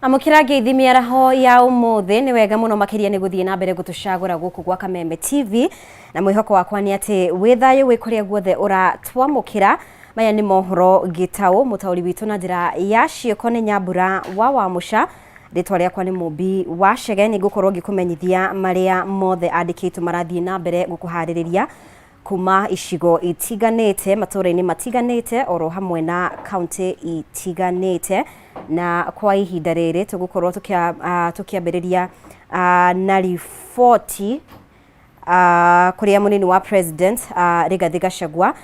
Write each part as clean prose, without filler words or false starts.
Amũkĩra ngeithi mĩaraho ya ũmũthĩ. Nĩ wega mũno makĩria nĩ gũthiĩ na mbere gũtũcagũra gũkũ gwa Kameme TV, na mwĩhoko wakwa nĩ atĩ wĩ thayũ wĩ kũrĩa guothe ũratwamũkĩra. Maya nĩ mohoro gĩtaũ, mũtaũri witũ na njĩra ya ciĩko nĩ Nyambura wa Wamũca. Rĩtwa rĩakwa nĩ Mũmbi wa Chege. Nĩ ngũkorwo ngĩkũmenyithia marĩa mothe andĩkĩtwo marathiĩ na mbere gũkũharĩrĩria kuma icigo itiganĩte, matũũra-inĩ matiganĩte, oro hamwe na kaunti itiganĩte. Na kwa ihinda rĩrĩ tũgũkorwo tũkĩambĩrĩria na riboti kũrĩa mũnini wa president Rigathi Gachagua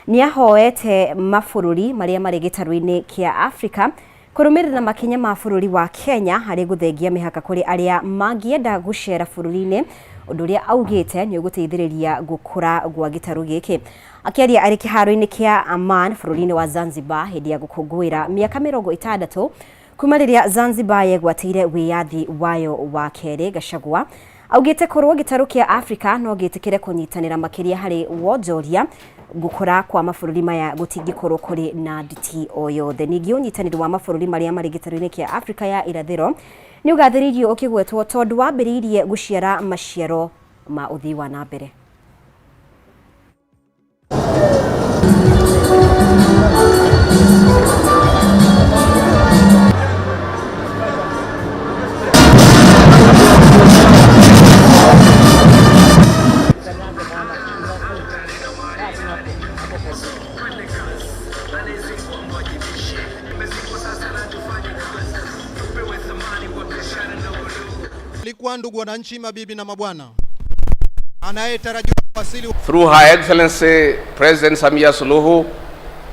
nĩ ahoete mabũrũri marĩa marĩ gĩtarũ-inĩ kĩa Afrika kũrũmĩrĩra makinya ma bũrũri wa Kenya harĩ gũthengia mĩhaka kũrĩ arĩa mangĩenda gũcera bũrũri-inĩ, ũndũ ũrĩa augĩte nĩ ũgũteithĩrĩria gũkũra gwa gĩtarũ gĩkĩ. Akĩaria arĩ kĩharo-inĩ kĩa Aman bũrũri-inĩ wa Zanzibar hĩndĩ ya gũkũngũĩra mĩaka 60 kuma rĩrĩa Zanzibar yegwatĩire wĩyathi wayo wa kerĩ, Gachagua augĩte korwo gĩtarũ kĩa Afrika no gĩtĩkĩre kũnyitanĩra makĩria harĩ wonjoria, gũkũra kwa mabũrũri maya gũtingĩkorwo kũrĩ na nditi o yothe. Ningĩ ũnyitanĩri wa mabũrũri marĩa marĩ gĩtarũ-inĩ kĩa Afrika ya irathĩro nĩ ũgathĩrĩirio ũkĩgwetwo tondũ wambĩrĩirie gũciara maciaro ma ũthii wa na mbere. Likuwa ndugu wananchi, mabibi na mabwana, anayetarajiwa kuwasili Through Her Excellency President Samia Suluhu,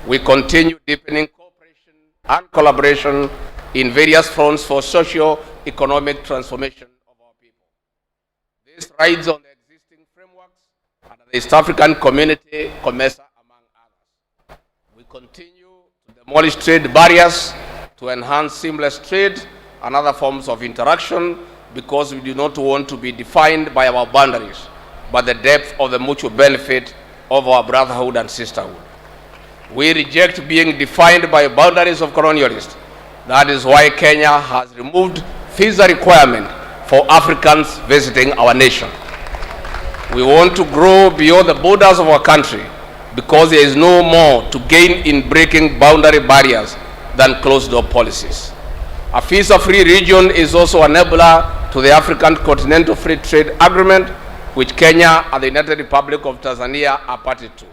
we continue deepening cooperation and collaboration in various fronts for socio-economic transformation of our people. This rides on the existing frameworks under the East African Community, COMESA, among others. We continue to demolish trade barriers to enhance seamless trade and other forms of interaction, because we do not want to be defined by our boundaries, but the depth of the mutual benefit of our brotherhood and sisterhood. We reject being defined by boundaries of colonialists. That is why Kenya has removed visa requirement for Africans visiting our nation. We want to grow beyond the borders of our country because there is no more to gain in breaking boundary barriers than closed-door policies. A visa-free region is also an enabler to the African Continental Free Trade Agreement, which Kenya and the United Republic of Tanzania are party to.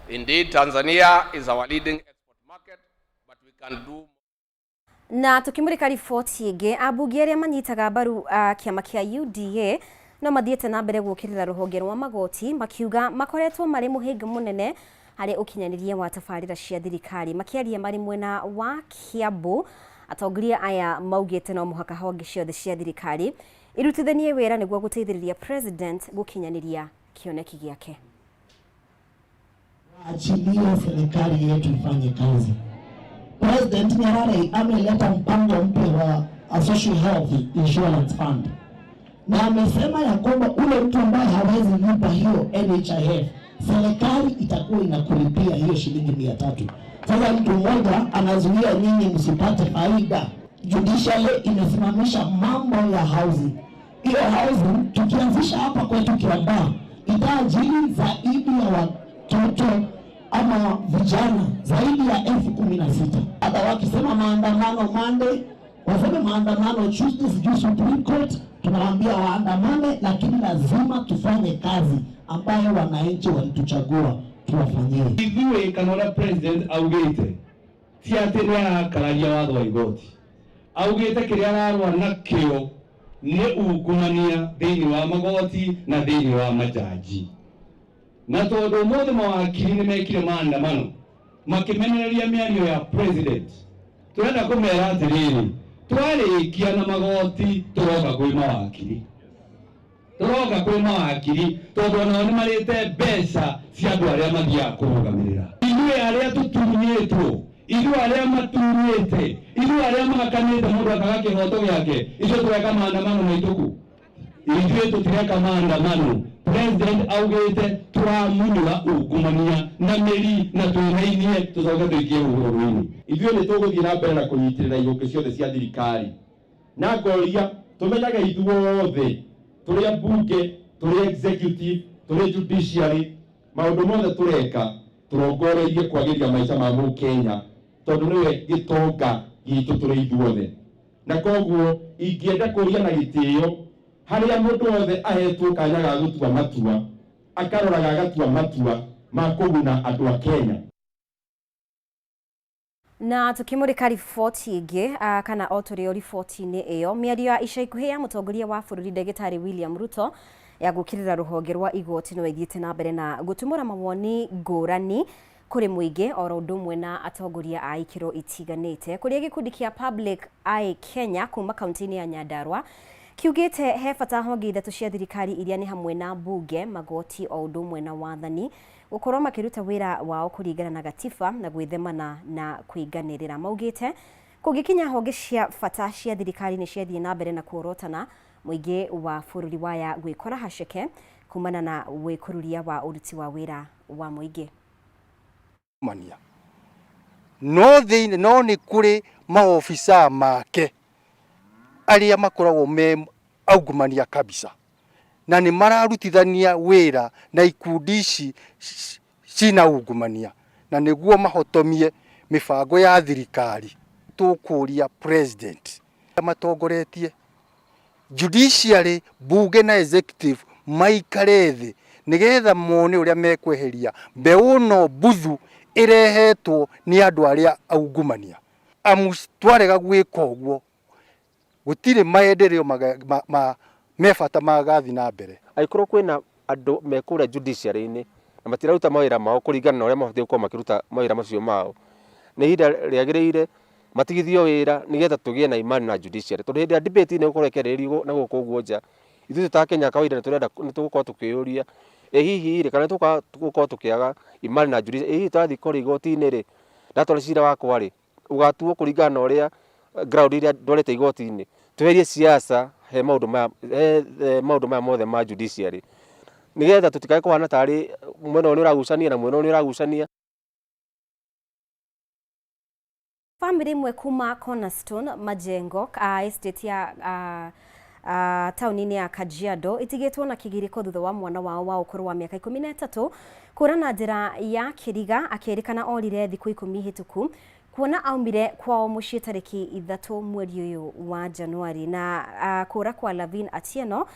Indeed, Tanzania is our leading export market, but we can do Na tukimurika riboti ĩngĩ, ambunge arĩa manyitaga mbaru kĩama kĩa UDA no mathiĩte na mbere gũkĩrĩra rũhonge rwa magoti, makiuga makoretwo marĩ mũhĩnga mũnene harĩ ũkinyanĩria wa tabarĩra cia thirikari. Makĩaria marĩ mwena wa Kiambu, atongoria aya maugĩte no mũhaka honge ciothe cia thirikari irutithanie wĩra nĩguo gũteithĩrĩria president gũkinyanĩria kĩoneki gĩake. Achilie serikali yetu ifanye kazi. President Nyerere ameleta mpango mpya wa Social Health Insurance Fund, na amesema ya kwamba ule mtu ambaye hawezi lipa hiyo NHIF, serikali itakuwa inakulipia hiyo shilingi 300. Sasa mtu mmoja anazuia nyinyi msipate faida. Judiciary imesimamisha mambo ya housing. Hiyo housing tukianzisha hapa kwetu Kiambaa itaajiri zaidi ya watoto ama vijana zaidi ya 16,000. Hata wakisema maandamano Monday, waseme maandamano Tuesday, sijui Supreme Court, tunawaambia waandamane, lakini lazima tufanye kazi ambayo wananchi walituchagua tuwafanyie. Ithuĩ kana ũrĩa president augĩte ti atĩ nĩ arakararia watho wa igoti, augĩte kĩrĩa ararũa nakĩo nĩ ungumania thĩinĩ wa magoti na thĩinĩ wa majaji. Na tondũ ũmũthĩ mawakiri nĩ mekire maandamano makĩmenereria mĩario ya president, tũrenda kũmera atĩrĩrĩ, twarĩkia na magoti tũroka kwĩ mawakiri, tũroka kwĩ mawakiri tondũ onao nĩ marĩte mbeca cia andũ arĩa mathiaga kũrũgamĩrĩra. Ithuĩ arĩa tũtunyĩtwo, ithuĩ arĩa matunyĩte, ithuĩ arĩa mahakanĩte mũndũ akaga kĩhoto gĩake, ithuĩ tũreka maandamano maitũ kũ? Ithuĩ tũtireka maandamano. President augĩte tũramunyũra ungumania na mĩri na twĩrainie tũcoke tũikie hũgũrũrũ-inĩ. Ithuĩ nĩ tũgũthiĩ na mbere na kũnyitĩrĩra ihũngĩ ciothe cia thirikari Na ngoria tumenyage ithuothe turi ambunge, turi executive, turi judiciary, maundu mothe tureka turongoreirie kwagiria maica ma Mũkenya tondu niwe gitonga gitu turi ithuothe. Na koguo ingienda kuria na gitio haria mundu wothe ahetwo kanya ga gutua matua akaroraga agatua matua ma kuguna andu a Kenya. Na tukimurika riboti ĩngĩ kana o tũrĩ o riboti-inĩ ĩyo, mĩario ya ica ikuhĩ ya mũtongoria wa bũrũri ndagĩtarĩ William Ruto ya gũkĩrĩra rũhonge rwa igoti no ĩthiĩte na mbere na gũtumũra mawoni ngũrani kũrĩ mũingĩ oro ũndũ ũmwe na atongoria a ikĩro itiganĩte, kũrĩa gĩkundi kĩa Public Eye Kenya kuma kaunti-inĩ ya Nyandarua kiugĩte he bata honge ithatũ cia thirikari iria nĩ hamwe na mbunge, magoti o ũndũ ũmwe na wathani gũkorwo makĩruta wĩra wao kũringana na gatiba na gwĩthemana na kũinganĩrĩra. Maugĩte kũngĩkinya honge cia bata cia thirikari nĩ ciathiĩ na mbere na kuorotana mũingĩ wa bũrũri waya gwĩkora haceke kumana na wĩkururia wa ũruti wa wĩra wa mũingĩ. Mania. No thĩinĩ no nĩ kũrĩ maobica make arĩa makoragwo me aungumania kabisa na nĩ mararutithania wĩra na ikundi ici cina ungumania na nĩguo mahotomie mĩbango ya thirikari. Tũkũria president matongoretie judiciary, bunge na executive maikare thĩ nĩgetha mone ũrĩa mekweheria mbeũ no mbuthu ĩrehetwo nĩ andũ arĩa aungumania. Amu twarega gwĩka ũguo gũtirĩ maendeleo me bata magathi na mbere. Angĩkorwo kwĩna andũ me kũrĩa judiciary-inĩ na matiraruta mawĩra mao kũringana na ũrĩa mabatiĩ gũkorwo makĩruta mawĩra macio mao, nĩ ihinda rĩagĩrĩire matigithio wĩra nĩgetha tũgĩe na imani na judiciary. Tondũ hĩndĩ ya debate nĩ gũkorwo ĩkĩarĩrĩrio na gũkũ ũguo nja, ithuĩ ta Kenya kawaida nĩ tũgũkorwo tũkĩyũria ĩ hihi rĩ, kana tũgũkorwo tũkĩaga imani na judiciary, ĩ hihi twathiĩ kũrĩa igoti-inĩ rĩ, ndatwara cira wakwa rĩ, ũgatuo kũringana na ũrĩa ground iria ndwarĩte igoti-inĩ. Tweherie siasa he maũndũ maya, he maũndũ maya mothe ma judiciary nĩgetha tũtikae kũhana tarĩ mwena ũyũ nĩ ũragucania na mwena ũyũ nĩ ũragucania. Family imwe kuma Cornerstone Majengo estate ya taũni-inĩ ya Kajiado itigĩtwo na kĩgirĩko thutha wa mwana wao wa ũkũrũ wa mĩaka 13 kũra na njĩra ya kĩriga akĩrĩkana orire thikũ 10 hĩtũku kuona aumire kwao mũciĩ tarĩki 3 mweri ũyũ wa Januari. Na kũra kwa Lavin Atieno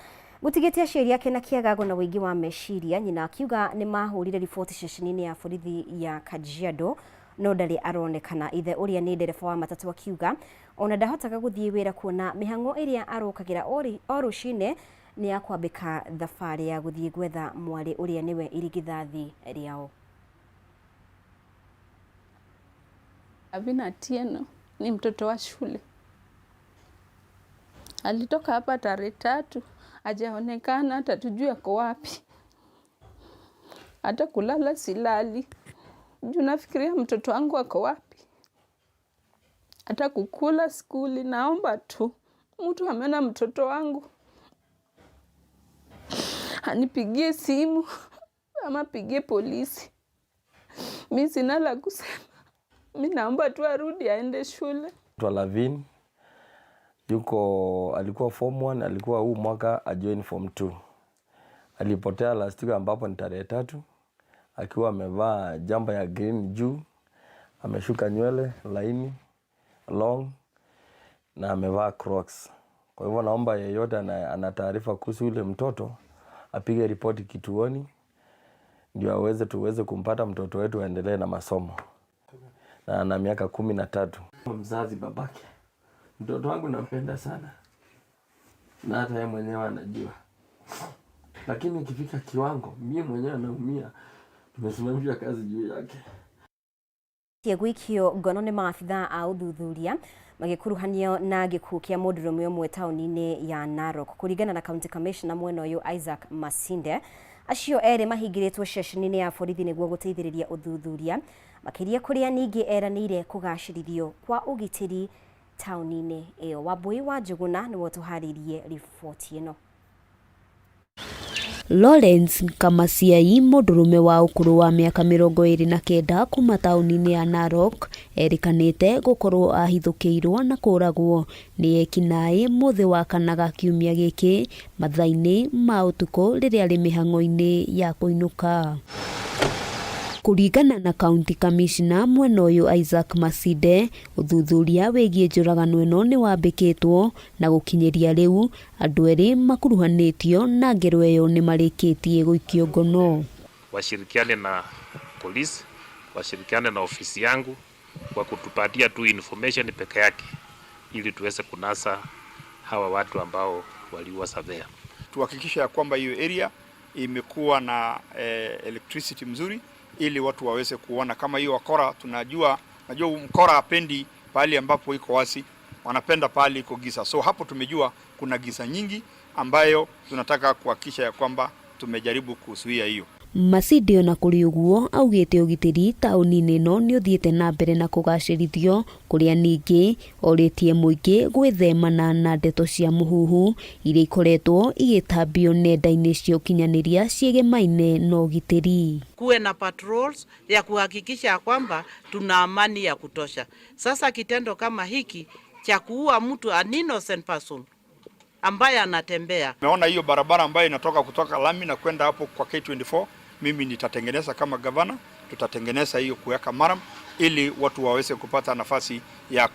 gũtigĩtie aciari ake na kĩagago na ũingĩ wa meciria. Nyina akiuga nĩ mahũrire riboti ceceni-inĩ ya borithi ya Kajiado no ndarĩ aronekana. Ithe ũrĩa nĩ ndereba wa matatũ akiuga ona ndahotaga gũthiĩ wĩra kuona mĩhang'o ĩrĩa arokagĩra o rũcinĩ nĩ ya kwambĩka thabarĩ ya gũthiĩ gwetha mwarĩ ũrĩa nĩwe irigithathi rĩao. Lavin Atieno ni mtoto wa shule, alitoka hapa tarehe 3, hajaonekana, hata tujue ako wapi. Hata kulala silali juu nafikiria mtoto wangu ako wapi. Hata kukula skuli, naomba tu mtu ameona mtoto wangu anipigie simu ama pigie polisi. Mi sina la kusema, mi naomba tu arudi aende shule. Lavin yuko alikuwa form 1, alikuwa huu mwaka ajoin form 2. Alipotea last week ambapo ni tarehe 3 akiwa amevaa jamba ya green juu, ameshuka nywele laini long na amevaa Crocs. Kwa hivyo naomba yeyote ana taarifa kuhusu yule mtoto apige ripoti kituoni ndio tuweze kumpata mtoto wetu aendelee na masomo. Na ana miaka 13. Mzazi babake, mtoto wangu nampenda sana na hata yeye mwenyewe anajua, lakini ikifika kiwango mimi mwenyewe naumia, tumesimamishwa kazi juu yake. Gwikio ngono nĩ maabithaa a ũthuthuria magĩkuruhanio na gĩkuũ kĩa mũndũrũme ũmwe taũni-inĩ ya Narok. Kũringana na County Commissioner mwena ũyũ Isaac Masinde, acio erĩ mahingĩrĩtwo ceceni-inĩ ya borithi nĩguo gũteithĩrĩria ũthuthuria makĩria kũrĩa ningĩ eranĩire kũgacĩrithio kwa ũgitĩri taũni-inĩ ĩyo. Wambui wa Njũgũna nĩwe ũtũharĩirie riboti ĩno. Lawrence Kamasiai mũndũrũme wa ũkũrũ wa mĩaka 29 kuma taũni-inĩ ya Narok erĩkanĩte gũkorwo ahithũkĩirwo na kũragwo nĩ ekinaĩ mũthĩ wa kana ga kiumia gĩkĩ mathaa-inĩ ma ũtukũ rĩrĩa arĩ mĩhang'o-inĩ ya kũinũka. Kũringana na County Commissioner mwena ũyũ Isaac Masinde, ũthuthuria wĩgiĩ njũragano ĩno nĩ wambĩkĩtwo na gũkinyĩria rĩu andũ erĩ makuruhanĩtio na ngero ĩyo nĩ marĩkĩtie gũikio ngono. Washirikiane na polisi, washirikiane na ofisi yangu kwa kutupatia tu information peke yake ili tuweze kunasa hawa watu ambao waliua Savea. Tuhakikishe ya kwamba hiyo area imekuwa na electricity mzuri ili watu waweze kuona kama hiyo wakora. Tunajua, najua mkora hapendi pahali ambapo iko wasi, wanapenda pahali iko giza. So hapo tumejua kuna giza nyingi ambayo tunataka kuhakikisha ya kwamba tumejaribu kuzuia hiyo. Masinde ona kũrĩ ũguo augĩte ũgitĩri taũni-inĩ ĩno nĩ ũthiĩte na mbere na kũgacĩrithio kũrĩa ningĩ orĩtie mũingĩ gwĩthemana na ndeto cia mũhuhu iria ikoretwo igĩtambio nenda-inĩ cia ũkinyanĩria ciĩgemaine na ũgitĩri. Kuwe na patrols ya kuhakikisha kwamba tuna amani ya kutosha. Sasa kitendo kama hiki cha kuua mtu, an innocent person ambaye anatembea. Tumeona hiyo barabara ambayo inatoka kutoka lami na kwenda hapo kwa K24, mimi nitatengeneza kama gavana, tutatengeneza hiyo kuweka murram ili watu waweze kupata nafasi ya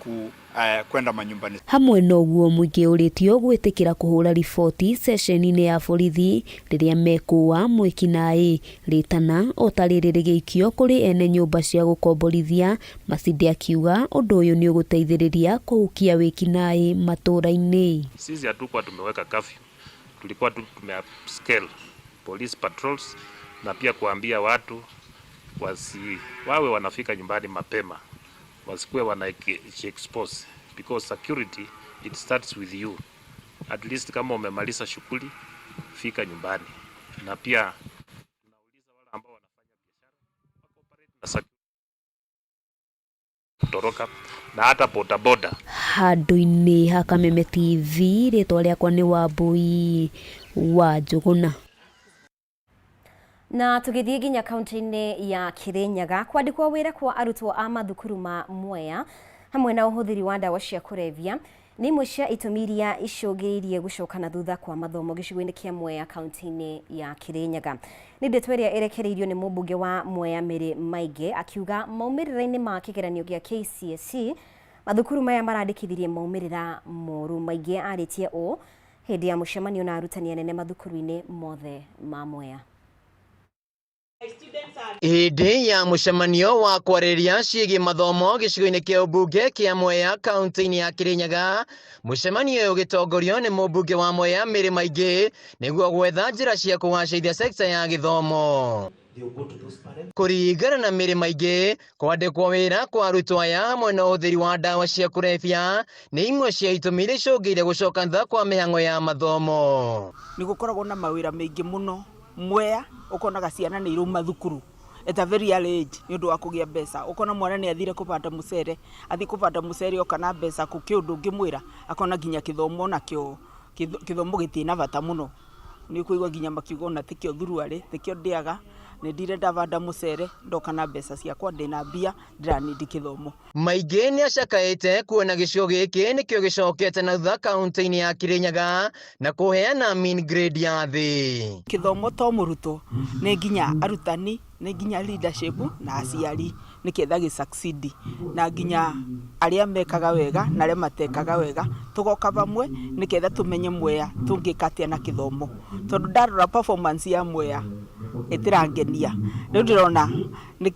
kwenda manyumbani. Hamwe na ũguo mũingĩ ũrĩtio gwĩtĩkĩra kũhũra riboti ceceni-inĩ ya borithi rĩrĩa mekũa mwĩkinaĩ rĩtana o ta rĩrĩ rĩgĩikio kũrĩ ene nyũmba cia gũkomborithia. Masinde akiuga ũndũ ũyũ nĩ ũgũteithĩrĩria kũhukia wĩkinaĩ matũra-inĩ. Sisi hatukuwa tumeweka curfew, tulikuwa tu tume upscale police patrols na pia kuambia watu wasi wawe wanafika nyumbani mapema, wasikuwe wana expose because security it starts with you. At least kama umemaliza shughuli fika nyumbani, na pia tunauliza wale ambao wanafanya biashara kutoroka na hata bodaboda. Handũ-inĩ ha Kameme TV, rĩtwa rĩakwa nĩ Wambui wa Njũgũna. Na tũgĩthiĩ nginya kaunti-inĩ ya Kirinyaga, kwandĩkwo wĩra kwa arutwo a mathukuru ma Mwea hamwe na ũhũthĩri wa ndawa cia kũrebia nĩ imwe cia itũmi iria icũngĩrĩirie gũcoka na thutha kwa mathomo gĩcigo-inĩ kĩa Mwea kaunti-inĩ ya Kirinyaga. Nĩ ndeto ĩrĩa ĩrekereirio nĩ mũmbunge wa Mwea Mary Maingĩ akiuga maumĩrĩra-inĩ ma kĩgeranio gĩa KCSE mathukuru maya marandĩkithirie maumĩrĩra moru. Maingĩ arĩtie ũũ hĩndĩ ya mũcemanio na arutani anene mathukuru-inĩ mothe ma Mwea. Hĩndĩ ya mũcemanio wa kwarĩrĩria ciĩgiĩ mathomo gĩcigo-inĩ kĩa ũmbunge kĩa Mwea kaunti-inĩ ya Kirinyaga, mũcemanio ũyũ ũgĩtongorio nĩ mũmbunge wa Mwea Mary Maingĩ nĩguo gwetha njĩra cia kũgacĩrithia sekta ya gĩthomo. Kũringana na Mary Maingĩ, kwandĩkwo wĩra kwa arutwo aya hamwe na ũhũthĩri wa ndawa cia kũrebia nĩ imwe cia itũmi iria icũngĩrĩirie gũcoka thutha kwa mĩhang'o ya mathomo. Nĩ gũkoragwo na mawĩra maingĩ mũno Mwea, ũkonaga ciana nĩ irauma thukuru at a very early age nĩ ũndũ wa kũgĩa mbeca. Ũkona mwana nĩ athire kũbanda mũcere, athiĩ kũbanda mũcere oka na mbeca, gũkĩ ũndũ ũngĩmwĩra akona nginya kĩthomo nakĩo kĩthomo gĩtirĩ na bata mũno. Nĩ ũkũigua nginya makiuga ona tikĩo thuruarĩ, tikĩo ndĩaga, nĩ ndire ndabanda mũcere ndoka na mbeca ciakwa, ndĩna mbia ndĩranindi kĩthomo. Maingĩ nĩ acakaĩte kuona gĩcigo gĩkĩ nĩkĩo gĩcokete na thutha kaunti-inĩ ya Kirinyaga na kũheana mean grade ya thĩ. Kĩthomo to mũrutwo, nĩ nginya arutani, nĩ nginya leadership na aciari nĩketha gĩ succeed, na nginya arĩa mekaga wega na arĩa matekaga wega tũgoka vamwe nĩketha tũmenye Mwea tũngĩka atĩa na kĩthomo, tondũ ndarora performance ya Mwea ĩtĩrangenia. Rĩu ndĩrona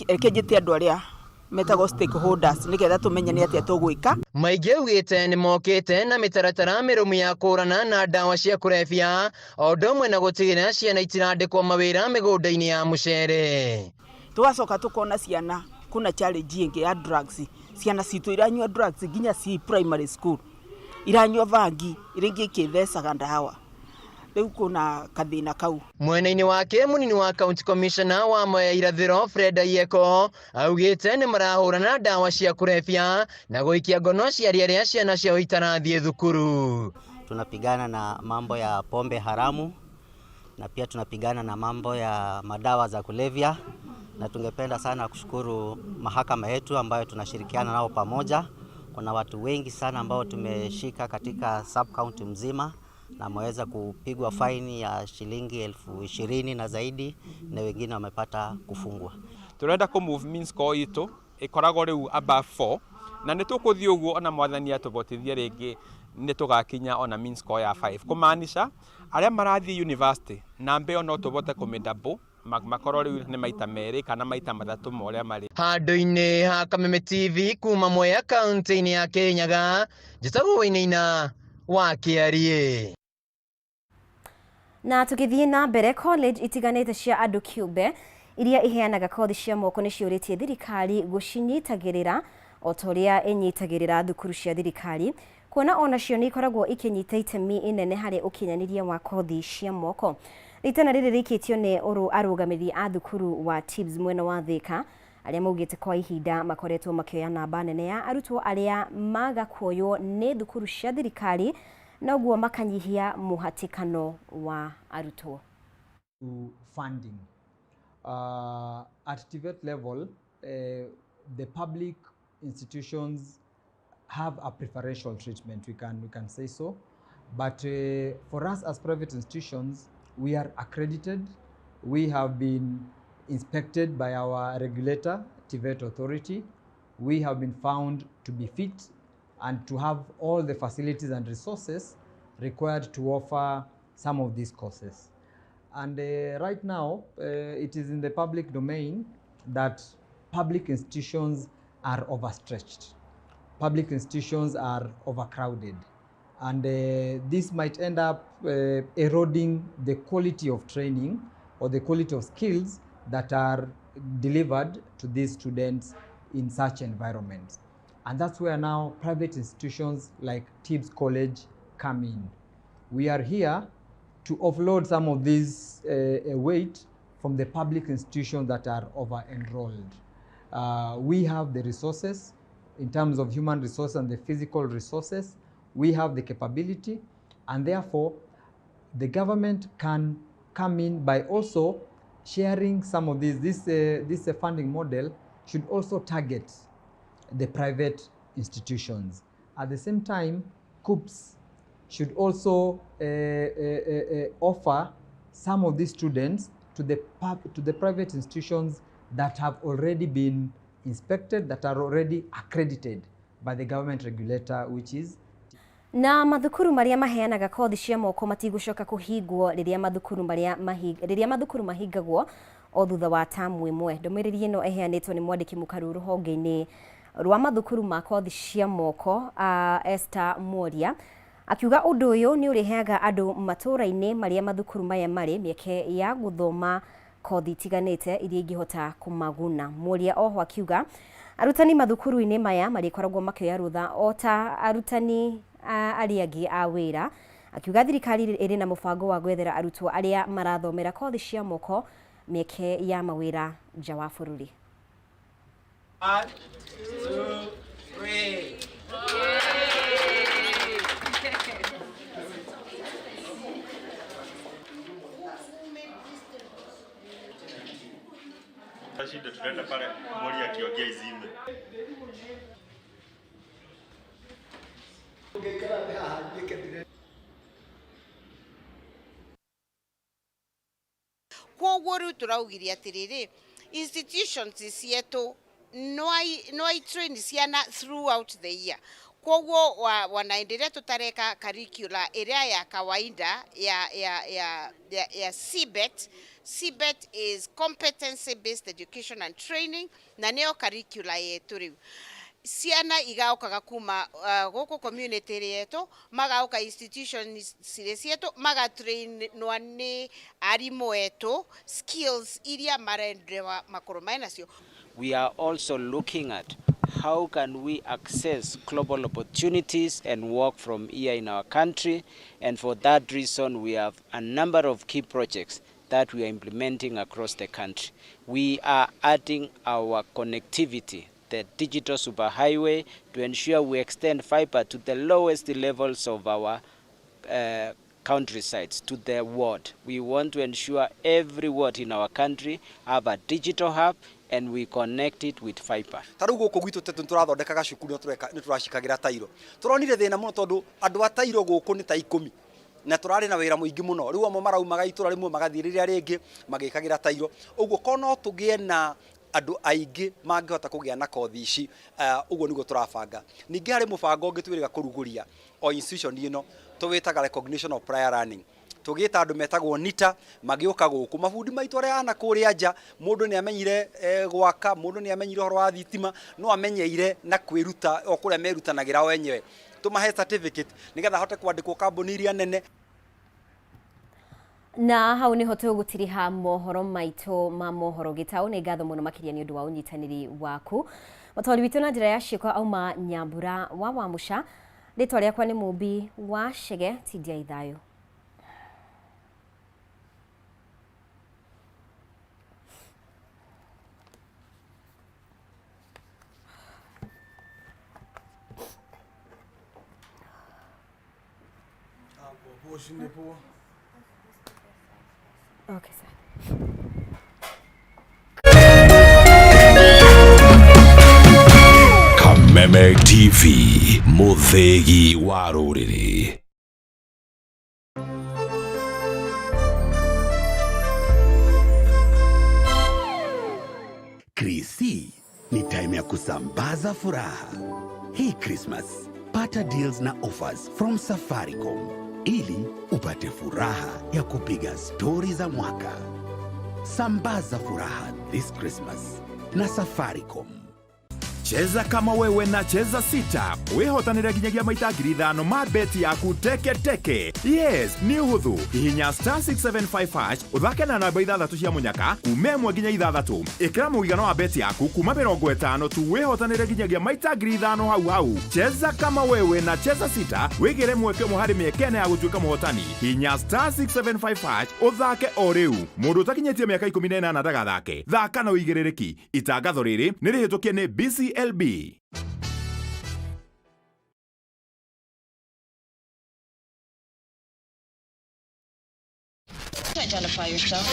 reke njĩte andũ arĩa metagwo stakeholders nĩgetha tũmenye nĩ atĩa tũgwĩka. Maingĩ augĩte nĩ mokĩte na mĩtaratara mĩrũmu ya kũhũrana na ndawa cia kũrebia o ũndũ ũmwe na gũtigĩrĩra ciana itirandĩkwo mawĩra mĩgũnda-inĩ ya mũcere. Tũgacoka tũkona ciana kuna challenge ĩngĩ ya drugs, ciana citũ iranyua drugs nginya ci primary school, iranyua bangi rĩngĩ ikĩthecaga ndawa, rĩu kuna kathĩna kau. Mwena-inĩ wake mũnini wa county commissioner wa Mwea Irathĩro Fred Ayieko augĩte nĩ marahũrana ndawa cia kũrebia na gũikia ngono aciari arĩa ciana ciao itarathiĩ thukuru. Tunapigana na mambo ya pombe haramu, Na pia tunapigana na mambo ya madawa za kulevya, na tungependa sana kushukuru mahakama yetu ambayo tunashirikiana nao pamoja. Kuna watu wengi sana ambao tumeshika katika sub county mzima na wameweza kupigwa faini ya shilingi 20,000 na zaidi, na wengine wamepata kufungwa. Turenda ku move mean score itu ikoragwo riu above 4 na nĩ tũkũthiĩ ũguo ona mwathani atũbotithie rĩngĩ nĩ tũgakinya ona mean score ya 5 kũmaanisha arĩa marathiĩ university namba ĩyo no tũbote kũmĩdouble makorwo rĩu nĩ maita merĩ kana maita mathatũ ma ũrĩa marĩ. Handũ-inĩ ha Kameme TV kuma Mwea kaunti-inĩ ya Kirinyaga, njĩtagwo Wainaina wa Kĩariĩ. Na tũgĩthiĩ na mbere, college itiganĩte cia andũ kĩũmbe iria iheanaga kothi cia moko nĩ ciũrĩtie thirikari gũcinyitagĩrĩra o ta ũrĩa ĩnyitagĩrĩra thukuru cia thirikari, kuona onacio nĩ ikoragwo ikĩnyita itemi inene harĩ ũkinyanĩria wa kothi cia moko. Ritana rĩrĩ rĩikĩtio nĩ arũgamĩrĩri a thukuru wa TIBS mwena wa Thika arĩa maugĩte kwa ihinda makoretwo makĩoya namba nene ya arutwo arĩa maga kuoywo nĩ thukuru cia thirikari na ũguo makanyihia mũhatĩkano wa arutwo. Funding. At TVET level, the public institutions have a preferential treatment, we can say so. But for us as private institutions, we are accredited. We have been inspected by our regulator, TVET Authority. We have been found to be fit and to have all the facilities and resources required to offer some of these courses. And right now, it is in the public domain that public institutions are overstretched. Public institutions are overcrowded. And this might end up eroding the quality of training or the quality of skills that are delivered to these students in such environments. And that's where now private institutions like TIBS College come in. We are here to offload some of this weight from the public institutions that are over-enrolled. We have the resources in terms of human resource and the physical resources. We have the capability, and therefore the government can come in by also sharing some of this. This funding model should also target the private institutions. At the same time, KUCCPS should also offer some of these students to the private institutions that have already been inspected, that are already accredited by the government regulator, which is Na mathukuru maria maheanaga kothi cia moko matigũcoka kũhingwo rĩrĩa mathukuru mahingagwo o thutha wa tamu ĩmwe. Ndũmĩrĩri ĩno ĩheanĩtwo nĩ mwandĩki mũkaru rũhonge-inĩ rwa mathukuru ma kothi cia moko, Esther Mworia, akiuga ũndũ ũyũ nĩ ũrĩheaga andũ matũũra-inĩ marĩa mathukuru maya marĩ mĩeke ya gũthoma kothi itiganĩte iria ingĩhota kũmaguna. Mworia oho akiuga arutani mathukuru-inĩ maya marĩkoragwo makĩoya rũtha o ta arutani arĩa angĩ a wĩra, akiuga thirikari ĩrĩ na mũbango wa gwethera arutwo arĩa marathomera kothi cia moko mĩeke ya mawĩra nja wa bũrũri. One, two, three. Shida tunaenda pale Mori akiongea izime. Koguo rĩu tũraugire atĩrĩrĩ, institutions cietu no i train ciana throughout the year. Koguo wanaendelea tutareka curricula ĩrĩa ya kawaida ya CBET. CBET is competency based education and training, na nĩyo curricula yetu. Rĩu ciana igaũkaga kuma gũkũ community yetu, magauka institutions cirĩ cietu, magatrainwa nĩ arimũ etu skills iria marendewa makorwo me nacio. We are also looking at how can we access global opportunities and work from here in our country. And for that reason, we have a number of key projects that we are implementing across the country. We are adding our connectivity, the digital superhighway, to ensure we extend fiber to the lowest levels of our countrysides, to the ward. We want to ensure every ward in our country have a digital hub and we connect it with fiber. Ta rĩu gũkũ gwitũ tũ tũrathondekaga cukuru na tũreka nĩ tũracikagĩra tairo. Tũronire thĩna mũno tondũ andũ a tairo gũkũ nĩ ta 10 na tũrarĩ na wĩra mũingĩ mũno. Rĩu amwe maraumaga itũra rĩmwe magathiĩ rĩrĩa rĩngĩ magĩkagĩra tairo. Ũguo korwo no tũgĩe na andũ aingĩ mangĩhota kũgĩa na kothi ici, ũguo nĩguo tũrabanga. Ningĩ harĩ mũbango ũngĩ twĩrĩga kũrugũria o institution ĩno tũwĩtaga recognition of prior learning. Tũgĩta andũ metagwo NITA magĩũka gũkũ mabundi maitũ arĩa ana kũrĩa nja, mũndũ nĩ amenyire gwaka, mũndũ nĩ amenyire ũhoro wa thitima, no amenyeire na kwĩruta o kũrĩa merutanagĩra o enyewe. Tũmahe certificate nĩgetha ahote kwandĩkwo kambuni iria nene. Na hau niho tũgũtiriha mohoro maitũ ma mohoro gĩtaũ. Nĩ ngatho mũno makĩria nĩ ũndũ wa ũnyitanĩri waku. Mũtwari witũ na njĩra ya ciĩko auma Nyambura wa Wamũca. Rĩtwa rĩakwa nĩ Mũmbi wa Chege, tindia ithayũ. Okay, sir. Kameme TV, mũthĩgi wa rũrĩrĩ. Krisi ni time ya kusambaza furaha. Hii Christmas, pata deals na offers from Safaricom ili upate furaha ya kupiga stori za mwaka. Sambaza furaha this Christmas na Safaricom. Cheza kama wewe na Cheza 6 wihotanire nginyagia maita 5,000 ma beti yaku teke teke. Yes, nĩ ũhũthũ. Hihinya star 675 hash ũthake na namba 6 cia mũnyaka kuma 1 nginya 6. Ĩkĩra mũigana wa beti yaku kuma 50 tu wihotanire nginyagia maita 5,000 hau hau. Cheza kama wewe na Cheza 6 wĩgĩre mweke ũmwe harĩ mĩeke ĩna ya gũtuĩka mũhotani. Hihinya star 675 hash ũthake o rĩu. Mũndũ ũtakinyĩtie mĩaka 18 ndagathake. Thaka na ũigĩrĩrĩki. Itangatho rĩrĩ nĩ rĩhĩtũkie nĩ BCLB. Identify yourself.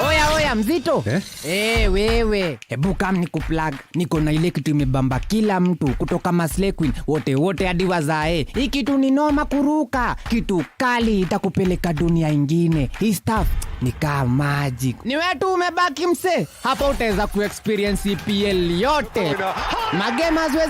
Oya oya mzito eh? Wewe hebu kam ni kuplug, niko na ile kitu imebamba kila mtu kutoka Maslay Queen wote wote hadi wazae. Hii kitu ni noma kuruka, kitu kali itakupeleka dunia ingine. Hii stuff ni kama magic. Ni wewe tu umebaki mse, hapa utaweza kuexperience EPL yote. Magema